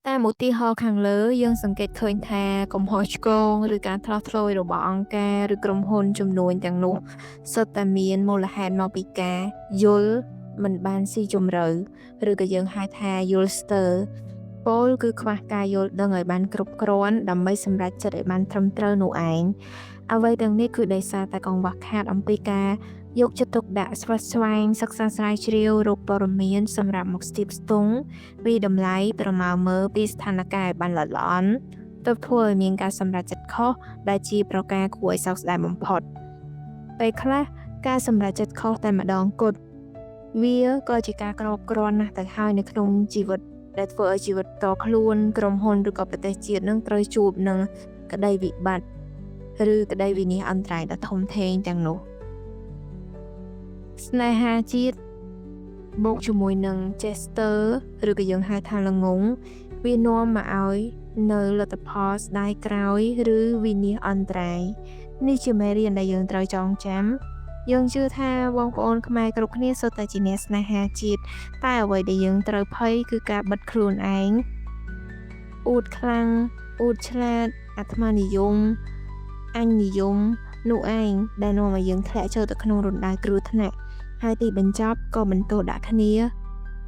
តាមឧទាហរណ៍ខាងលើយើងសង្កេតឃើញថាកំហុសឆ្គងឬការថ្លោះធ្លោយរបស់អង្គការឬក្រុមហ៊ុនជំនួញទាំងនោះសុទ្ធតែមានមូលហេតុមកពីការយល់មិនបានស៊ីជម្រៅឬក៏យើងហៅថាយល់ស្ទើរពោលគឺខ្វះការយល់ដឹងឲ្យបានគ្រប់គ្រាន់ដើម្បីសម្រេចចិត្តឲ្យបានត្រឹមត្រូវនោះឯងអ្វីទាំងនេះគឺដោយសារតែកង្វះខាតអំពីការយកចិត្តទុកដាក់ស្វះស្វែងសិក្សាស្រាវជ្រាវរកព័ត៌មានសម្រាប់មកស្ទាបស្ទង់ពីតម្លៃប្រមាណមើលពីស្ថានភាពឲ្យបានល្អិតល្អន់ទើបធ្វើឲ្យមានការសម្រេចចិត្តខុសដែលជាប្រការគួរឲ្យសោកស្ដាយបំផុតពេលខ្លះការសម្រេចចិត្តខុសតែម្ដងគត់វាក៏ជាការក្របគ្រាន់ណាស់ទៅហើយនៅក្នុងជីវិតដែលធ្វើឲ្យជីវិតផ្ទាល់ខ្លួនក្រុមហ៊ុនឬក៏ប្រទេសជាតិនឹងត្រូវជួបនឹងក្តីវិបត្តិឬក្តីវិនាសអន្តរាយដ៏ធំធេងទាំងនោះស្នេហាជាតិបូកជាមួយនឹង Chester ឬក៏យើងហៅថាល្ងងវានាំមកឲ្យនៅលទ្ធផលស្ដាយក្រោយឬវិនាសអន្តរាយនេះជាមេរៀនដែលយើងត្រូវចងចាំយើងជឿថាបងប្អូនខ្មែរគ្រប់គ្នាសុទ្ធតែជាអ្នកស្នេហាជាតិតែអ្វីដែលយើងត្រូវភ័យគឺការបិទខ្លួនឯងអួតខ្លាំងអួតឆ្លាតអាត្មានិយមអញនិយមនោះឯងដែលនាំឲ្យយើងធ្លាក់ចូលទៅក្នុងរណ្ដៅគ្រោះថ្នាក់ហើយទីបញ្ចប់ក៏បន្ទោសដាក់គ្នា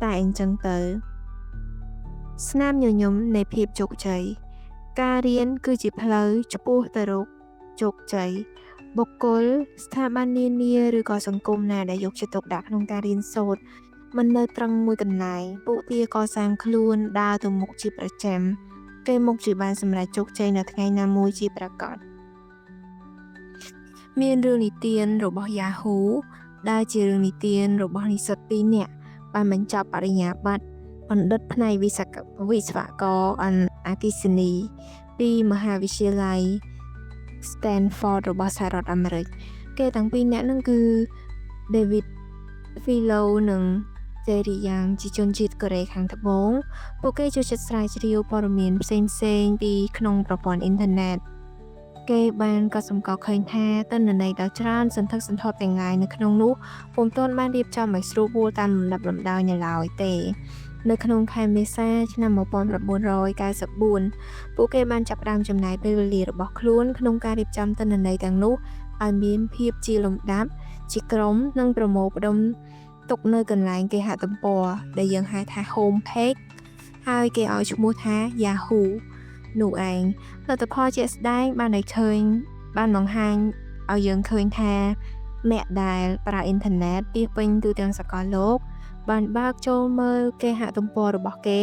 តែអញ្ចឹងទៅស្នាមញញឹមនៃភាពជោគជ័យការរៀនគឺជាផ្លូវឆ្ពោះទៅរកជោគជ័យបុគ្គលស្ថាប័ននានាឬក៏សង្គមណាដែលយកចិត្តទុកដាក់ក្នុងការរៀនសូត្រមិននៅត្រឹងមួយកន្លែងពួកវាកសាងខ្លួនដើរទៅមុខជាប្រចាំគេមុខជាបានសម្រេចជោគជ័យនៅថ្ងៃណាមួយជាប្រាកដមានរឿងនិទានរបស់ Yahoo ដែលជារឿងនិទានរបស់និស្សិត2នាក់បានបញ្ចប់បរិញ្ញាបត្របណ្ឌិតផ្នែកវិស្វករអគ្គិសនីពីមហាវិទ្យាល័យ Stanford របស់សហរដ្ឋអាមេរិកគេទាំងពីរនាក់ហ្នឹងគឺ David Filo និង Jerry Yang ជាជនជាតិកូរ៉េខាងត្បូងពួកគេចូលចិត្តស្រាវជ្រាវព័ត៌មានផ្សេងៗពីក្នុងប្រព័ន្ធអ៊ីនធឺណិតគេបានកត់សម្គាល់ឃើញថាទិន្នន័យដ៏ច្រើនសន្ធឹកសន្ធាប់ទាំងឡាយនៅក្នុងនោះពុំទាន់បានរៀបចំឲ្យស្រួលបួលតាមលំដាប់លំដោយនៅឡើយទេនៅក្នុងខែមេសាឆ្នាំ1994ពួកគេបានចាប់ផ្ដើមចំណាយពេលវេលារបស់ខ្លួនក្នុងការរៀបចំទិន្នន័យទាំងនោះឲ្យមានភាពជាលំដាប់ជាក្រុមនិងប្រមូលផ្ដុំទុកនៅកន្លែងគេហទំព័រដែលយើងហៅថា home page ហើយគេឲ្យឈ្មោះថា Yahoo នោះឯងលទ្ធផលជាក់ស្ដែងបានឲ្យឃើញបានបង្ហាញឲ្យយើងឃើញថាអ្នកដែលប្រើអ៊ីនធឺណិតពាសពេញទូទាំងសកលលោកបានបើកចូលមើលគេហទំព័ររបស់គេ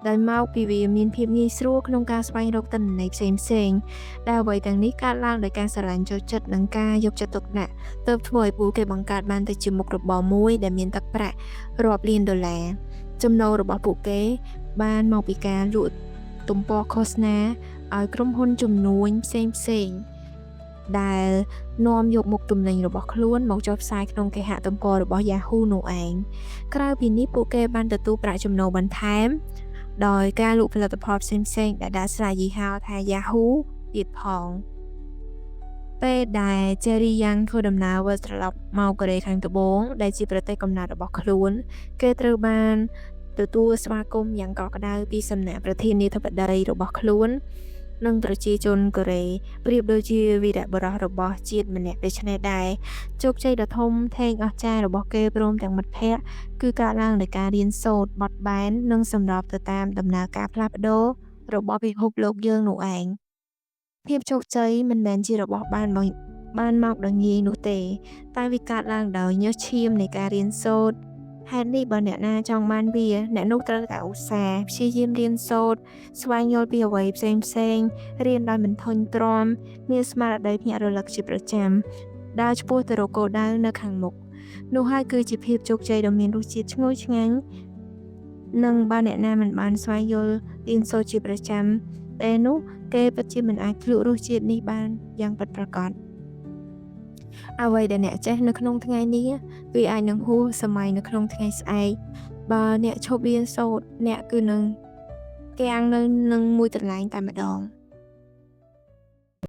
ដោយមកពីវាមានភាពងាយស្រួលក្នុងការស្វែងរកទិន្នន័យផ្សេងៗដែលអ្វីទាំងនេះកើតឡើងដោយការស្រឡាញ់ចូលចិត្តនិងការយកចិត្តទុកដាក់ទើបធ្វើឲ្យពួកគេបង្កើតបានទៅជាមុខរបរមួយដែលមានទឹកប្រាក់រាប់លានដុល្លារចំណូលរបស់ពួកគេបានមកពីការលក់ទំព័រឃោសនាឲ្យក្រុមហ៊ុនជំនួញផ្សេងៗដែលនាំយកមុខទំនិញរបស់ខ្លួនមកចុះផ្សាយក្នុងគេហទំព័ររបស់ Yahoo នោះឯងក្រៅពីនេះពួកគេបានទទួលប្រាក់ចំណូលបន្ថែមដោយការលក់ផលិតផលផ្សេងៗដែលដាក់ស្លាកយីហោថា Yahoo ទៀតផងពេលដែល Jerry Yang ធ្វើដំណើរវិលត្រឡប់មកកូរ៉េខាងត្បូងដែលជាប្រទេសកំណើតរបស់ខ្លួនគេត្រូវបានទទួលស្វាគមន៍យ៉ាងកក់ក្ដៅពីសំណាក់ប្រធានាធិបតីរបស់ខ្លួននិងប្រជាជនកូរ៉េប្រៀបដូចជាវីរបុរសរបស់ជាតិម្នាក់ដូច្នេះដែរជោគជ័យដ៏ធំធេងអស្ចារ្យរបស់គេព្រមទាំងមិត្តភ័ក្តិគឺកើតឡើងដោយការរៀនសូត្របត់បែននិងសម្របទៅតាមដំណើរការផ្លាស់ប្ដូររបស់ពិភពលោកយើងនោះឯងភាពជោគជ័យមិនមែនជារបស់បានមកដោយងាយនោះទេតែវាកើតឡើងដោយញើសឈាមនៃការរៀនសូត្រហេតុនេះបើអ្នកណាចង់បានវាអ្នកនោះត្រូវតែឧស្សាហ៍ព្យាយាមរៀនសូត្រស្វែងយល់ពីអ្វីផ្សេងផ្សេងរៀនដោយមិនធុញទ្រាំមានស្មារតីភ្ញាក់រលឹកជាប្រចាំដើរឆ្ពោះទៅរកគោលដៅនៅខាងមុខនោះហើយគឺជាភាពជោគជ័យដ៏មានរសជាតិឈ្ងុយឆ្ងាញ់និងបើអ្នកណាមិនបានស្វែងយល់រៀនសូត្រជាប្រចាំពេលនោះគេពិតជាមិនអាចភ្លក្សរសជាតិនេះបានយ៉ាងពិតប្រាកដអ្វីដែលអ្នកចេះនៅក្នុងថ្ងៃនេះវាអាចនឹងហួសសម័យនៅក្នុងថ្ងៃស្អែកបើអ្នកឈប់រៀនសូត្រអ្នកគឺនឹងគាំងនៅនឹងមួយកន្លែងតែម្ដង។